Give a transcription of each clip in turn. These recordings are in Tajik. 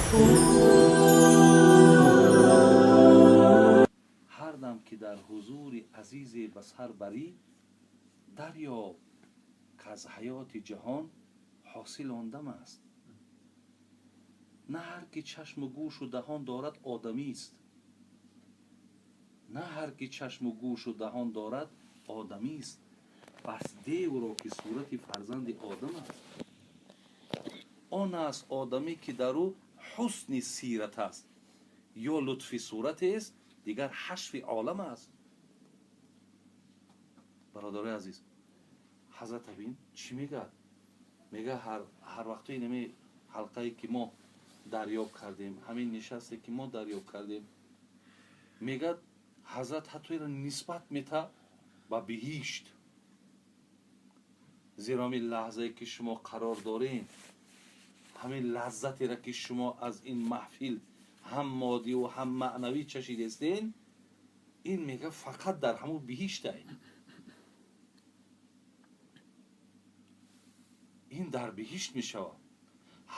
Ҳар дам ки дар ҳузури азизе ба сар барӣ, дарёб ки аз ҳаёти ҷаҳон ҳосил он дам аст. На ҳар ки чашму гӯшу даҳон дорад одамист. На ҳар ки чашму гӯшу даҳон дорад одамист. Пас девро ки сурати фарзанди одам аст. Он аст одамӣ ки дар ӯ ҳусни сират аст, ё лутфи суратест, дигар ҳашви олам аст. Бародарои азиз, ҳазрат абин чӣ мегӯяд? Мегӯяд ҳар вақтои нами ҳалқае ки мо дарёб кардем, ҳамин нишасте ки мо дарёб кардем, мегӯяд ҳазрат ҳатто инро нисбат мета ба биҳишт. Зеро ҳамин лаҳзае ки шумо қарор доред, ҳамин лаззатеро ки шумо аз ин маҳфил ҳам моддиву ҳам маънавӣ чашидестен, ин мегӯяд фақат дар ҳамун биҳиштай. Ин дар биҳишт мешавад.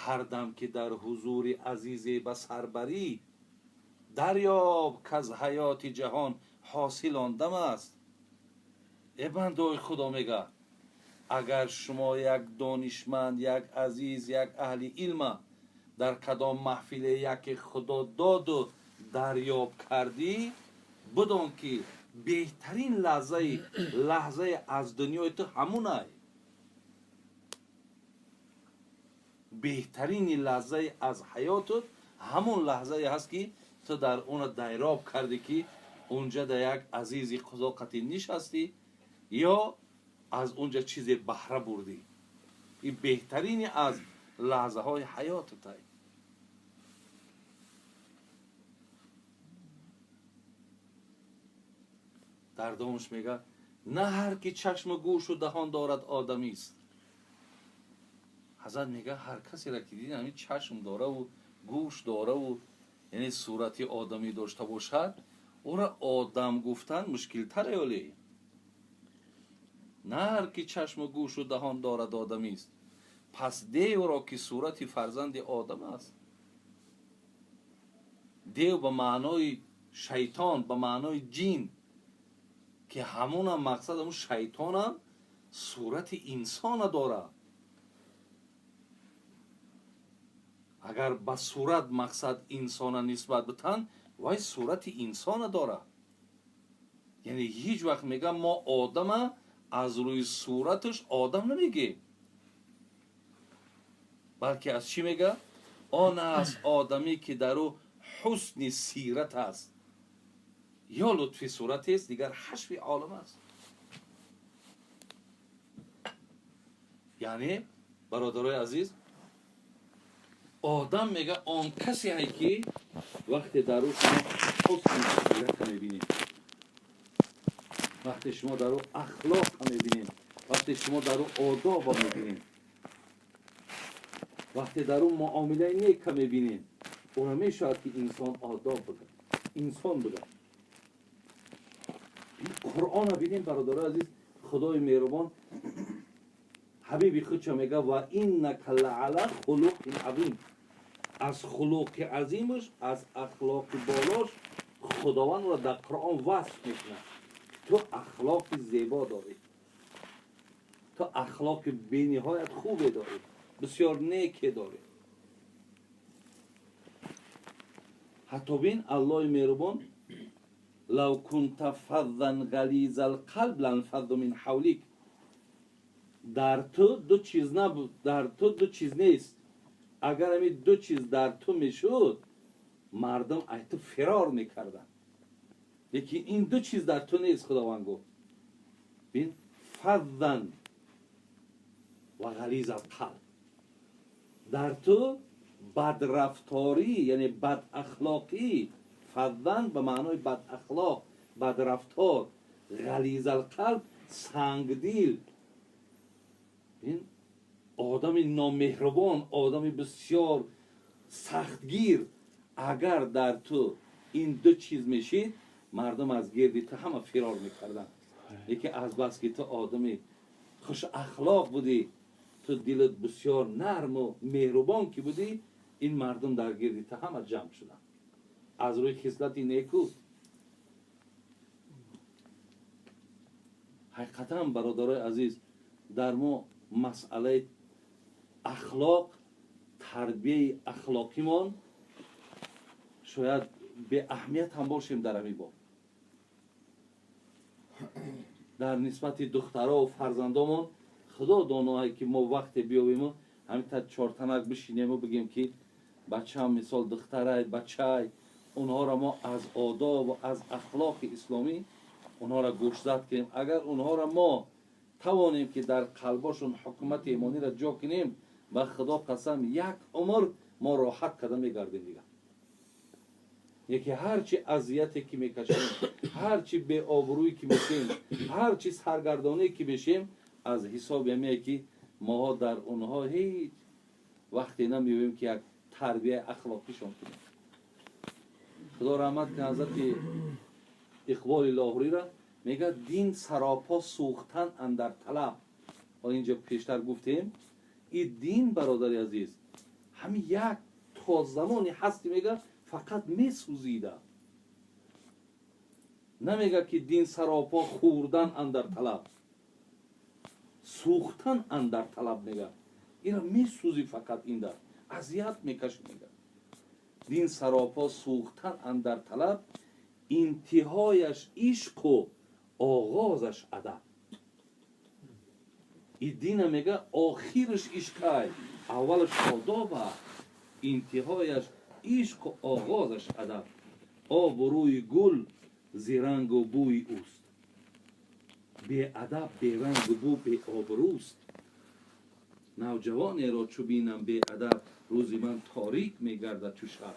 Ҳар дам ки дар ҳузури азизе ба сар барӣ, дарёб ки аз ҳаёти ҷаҳон ҳосил он дам аст. Э бандои Худо, мегӯяд, агар шумо як донишманд, як азиз, як аҳли илма дар кадом маҳфиле яке Худо доду дарёб кардӣ, бидон ки беҳтарин лаҳзаи аз дунёи ту ҳамунай. Беҳтарини лаҳзаи аз ҳаётут ҳамун лаҳзае ҳаст ки ту дар она дайроб кардӣ, ки унҷа дар як азизи Худо қатӣ нишастӣ ё аз унҷа чизе баҳра бурдӣ. Ин беҳтарини аз лаҳзаҳои ҳаётутай. Дар домаш мегӯяд, на ҳар ки чашму гӯшу даҳон дорад одамист. Ҳазрат мегӯяд, ҳар касеро ки дидӣ ҳамин чашм дораву гӯш дораву яъне сурати одамӣ дошта бошад, ӯро одам гуфтан мушкилтаре оле. На ҳар ки чашму гӯшу даҳон дорад одамист. Пас девро ки сурати фарзанди одам аст. Дев ба маънои шайтон, ба маънои ҷин, ки ҳамонам мақсад ҳамун шайтонам сурати инсона дорад. Агар ба сурат мақсад инсона нисбат битан, вай сурати инсона дорад. Яъне ҳеҷ вақт мегӯям мо одама аз рӯи сураташ одам намегӯем, балки аз чӣ мегӯяд? Он аст одамӣ ки дар ӯ ҳусни сират аст, ё лутфи суратест, дигар ҳашви олам аст. Яъне бародарои азиз, одам мегӯяд он касе ҳай ки вақте дар ӯ шумо ҳусни сирата мебинед, вақте шумо дар ӯ ахлоқа мебинед, вақте шумо дар ӯ одоба мебинед, вақте дар ӯ муомилаи нека мебинед, ӯро мешавад ки инсон одоб буда, инсон буда. Қуръонро бинем, бародарои азиз, Худои меҳрубон ҳабиби худшо мегӯяд ва иннака лаала хулуқин азим. Аз хулуқи азимаш, аз ахлоқи болош Худованд ӯро дар Қуръон васф мекунад. Ту ахлоқи зебо дорӣ, ту ахлоқи бениҳоят хубе дорӣ, бисёр неке дорӣ. Ҳатто бин Аллоҳи меҳрубон лав кунта фаззан ғализал қалб ланфаззу мин ҳавлик. Дар ту ду чиз набуд, дар ту ду чиз нест. Агар ҳамин ду чиз дар ту мешуд, мардум аз ту фирор мекарданд. Лекин ин ду чиз дар ту нест, Худованд гуфт. Бин фаззан ва ғализал қалб. Дар ту бадрафторӣ, яъне бадахлоқӣ, фаззан ба маънои бадахлоқ, бадрафтор, ғализал қалб, сангдил. Бин одами номеҳрубон, одами бисёр сахтгир, агар дар ту ин ду чиз мешид, мардум аз гирди ту ҳама фирор мекарданд. Лекин азбаски ту одами хушахлоқ будӣ, ту дилат бисёр нарму меҳрубон ки будӣ, Ин мардум дар гирди та ҳама ҷамъ шуданд аз рӯи хислати неку. Ҳақиқатан, бародарои азиз, дар мо масъалаи ахлоқ, тарбияи ахлоқимон шояд беаҳамият ҳам бошем дар ҳамин боб. Дар нисбати духтаро ва фарзандомон худо доное ки мо вақте биёбему ҳамин та чортанак бишинему бигем ки бачаам, мисол, духтарай, бачай, онҳоро мо аз одоб ва аз ахлоқи исломӣ онҳоро гӯшзад кунем. Агар онҳоро мо тавонем ки дар қалбошон ҳукумати имониро ҷо кунем, ба худо қасам, як умр мо роҳат карда мегардем дигар. Яке ҳарчи азияте ки мекашем, ҳарчи беобрӯӣ ки мешем, ҳарчи саргардонӣ ки мешем, аз ҳисоби ҳамие ки моҳо дар онҳо ҳеҷ вақте намеёбем ки як тарбияи ахлоқишон кунем. Худо раҳмат кунад ҳазрати Иқболи Лоҳурира, мегӯяд: дин саропо сӯхтан андар талаб. Ҳола инҷо пештар гуфтем, и дин, бародари азиз, ҳамин як то замоне ҳасти, мега, фақат месӯзида. Намега ки дин саропо хӯрдан андар талаб, сӯхтан андар талаб мега. Ира месӯзи, фақат инда азият мекаши. Мега: дин саропо сӯхтан андар талаб, интиҳояш ишқу оғозаш адаб. И дина, мега, охираш ишқай, аввалаш одоба. Интиҳояш ишқу оғозаш адаб. Обу рӯи гул зирангу бӯи ӯст, беадаб берангу бӯ беобрӯст. Навҷавонеро чу бинам беадаб, рӯзи ман торик мегардад чу шаб.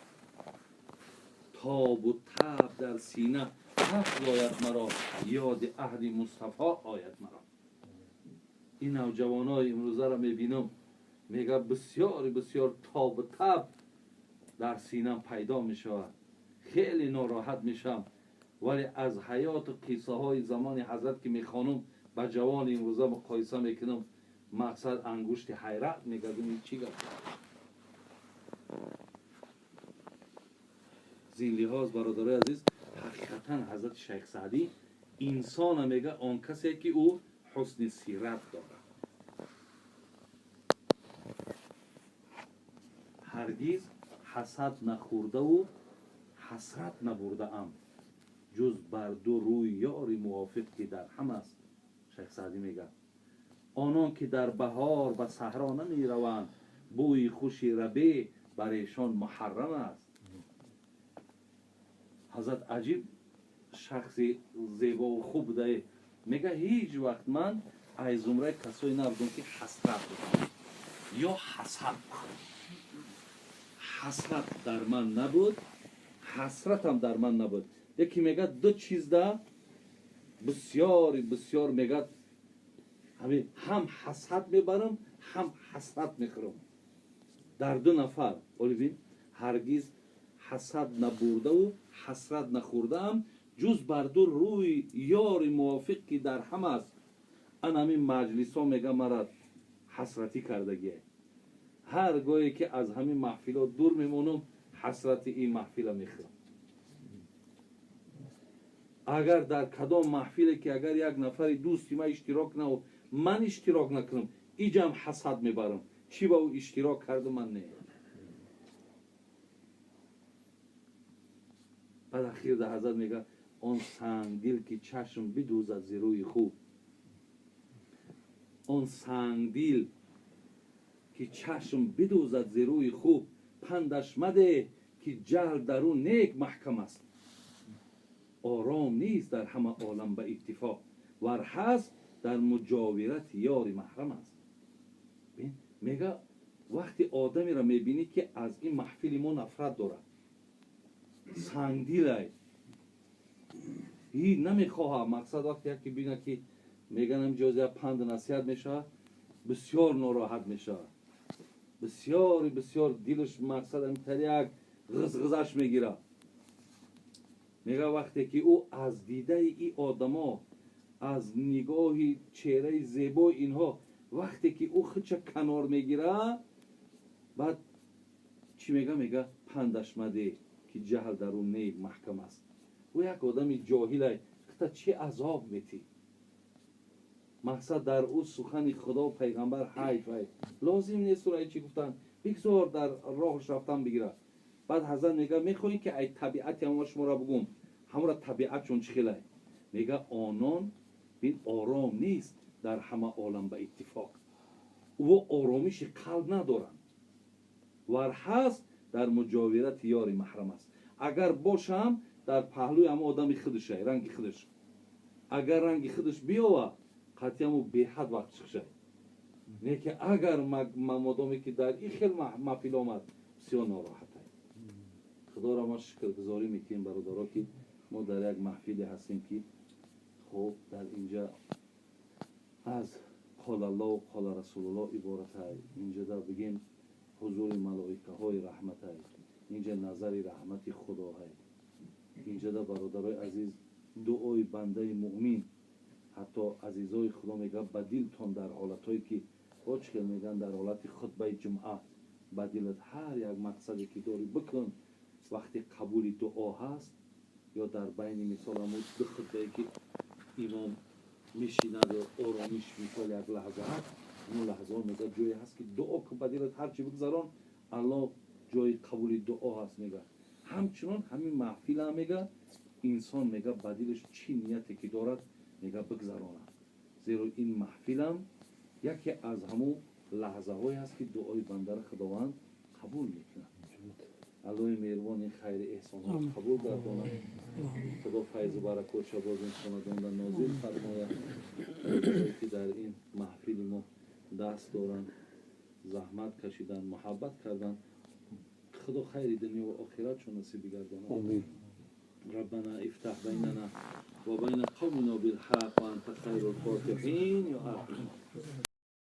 Тобу таб дар сина афзояд маро, ёди аҳди Мустафо ояд маро. Ин навҷавонои имрӯзаро мебинам, мега, бисёри бисёр тобу таб дар синам пайдо мешавад, хеле нороҳат мешавам. Вале аз ҳаёту қиссаҳои замони ҳазрат ки мехонам, ба ҷавони имрӯза муқоиса мекунам, мақсад, ангушти ҳайрат мегардам: ин чӣ гап? Зин лиҳоз, бародарои азиз, ҳақиқатан ҳазрати Шайх Саъдӣ инсона мега он касе ки ӯ ҳусни сират дорад. Ҳаргиз ҳасад нахӯрдаву ҳасрат набурдаам, ҷуз бар ду рӯи ёри мувофиқ ки дар ҳам аст. Шайх Саъдӣ мегӯяд: онон ки дар баҳор ба саҳро намераванд, бӯи хуши рабеъ бар эшон муҳаррам аст. Ҳазрат аҷиб шахси зебову хуб будае. Мега, ҳеҷ вақт ман аз зумраи касое набудам ки ҳасрат бихӯрам ё ҳасад бихӯрам. Ҳасрат дар ман набуд, ҳасратам дар ман набуд. Яке мегӯяд, ду чизда бисёри бисёр, мегӯяд, ҳамин ҳам ҳасад мебарам, ҳам ҳасрат мехӯрам дар ду нафар. Оли бин: ҳаргиз ҳасад набурдаву ҳасрат нахӯрдаам, ҷуз бар ду рӯи ёри мувофиқ ки дар ҳам аст. Ан ҳамин маҷлисҳо, мега, мара ҳасратӣ кардагие. Ҳар гоҳе ки аз ҳамин маҳфилот дур мемонам, ҳасрати ин маҳфила мехӯрам. Агар дар кадом маҳфиле ки агар як нафари дӯсти ман иштирок на, ман иштирок накунам, иҷам ҳасад мебарам: чӣ ба ӯ иштирок карду, ман не? Баъд ахир дар ҳазрат мега: он сангдил ки чашм бидӯзад зи рӯи хуб, он сангдил ки чашм бидӯзад зи рӯи хуб, пандаш мадеҳ ки ҷаҳл дар ӯ нек маҳкам аст. Ором нест дар ҳама олам ба иттифоқ, вар ҳаст, дар муҷовирати ёри маҳрам аст. Мега, вақте одамеро мебинӣ ки аз ин маҳфили мо нафрат дорад, сангдилай, и намехоҳад, мақсад, вақте яке бинад ки меганам ҷози як панду насиҳат мешавад, бисёр нороҳат мешавад, бисёри бисёр дилаш, мақсад, амтари як ғизғизаш мегирад. Мега, вақте ки ӯ аз дидаи и одамо, аз нигоҳи чеҳраи зебои инҳо, вақте ки ӯ худша канор мегирад, баъд Чӣ мега? Мега, пандаш маде, ки ҷаҳл дар ӯ не маҳкам аст. Ӯ як одами ҷоҳилай, хита чӣ азоб метӣ? Мақсад, дар ӯ сухани Худо, пайғамбар ҳайф ай, лозим нест ӯра чӣ гуфтан, бигзор дар роҳш рафтан бигирад. Баъд ҳазрат мега, мехоҳем, ки ай табиати ҳама шуморо бугум, ҳамора табиатшон чӣ хелай. Мега, онон бин ором нест дар ҳама олам ба иттифоқ, ӯ оромиши қалб надоранд. Вар ҳаст, дар муҷовирати ёри маҳрам аст. Агар бошам, дар паҳлӯи ҳама одами худашай, ранги худаш. Агар ранги худаш биёва, қатъиаму беҳад вақт шихшай. Не ки агар модоме ки дар ин хел маҳфил омад, бисёр нороҳатай. Худоро мо шукргузорӣ мекунем, бародаро, ки мо дар як маҳфиле ҳастем, ки хуб, дар инҷа аз қолаллоҳу қола Расулуллоҳ иборатай. Инҷода бигем, ҳузури малоикаҳои раҳматай, инҷа назари раҳмати Худоҳай. Инҷода, бародарои азиз, дуои бандаи муъмин, ҳатто азизои Худо мегӯяд, ба дилтон дар ҳолатҳое ки бо чӣ хел мегӯянд, дар ҳолати хутбаи ҷумъа ба дилат ҳар як мақсаде ки дорӣ бикун, вақти қабули дуо ҳаст, ё дар байни, мисол, ҳамун ду хутбае ки имом мешинаду оромиш, мисол, як лаҳза ҳаст, ҳамун лаҳзаҳо, мега, ҷое ҳаст, ки дуо кун, ба дилат ҳар чӣ бигзарон, Аллоҳ ҷои қабули дуо ҳаст, мега. Ҳамчунон ҳамин маҳфилам, мега, инсон, мега, ба дилаш чӣ нияте ки дорад, мега, бигзаронад, зеро ин маҳфилам яке аз ҳамун лаҳзаҳое ҳаст, ки дуои бандаро Худованд қабул мекунад. Аллоҳи меҳрубон ин хайри эҳсонҳоро қабул гардонад. Худо файзу баракотша боз ин хонадонда нозил фармояд. Ки дар ин маҳфили мо даст доранд, заҳмат кашиданд, муҳаббат карданд, Худо хайри дунё ва охиратшон насиб бигардонад. ربنا افتح بيننا وبين قومنا بالحق وأنت خير الفاتحين يا أرحم.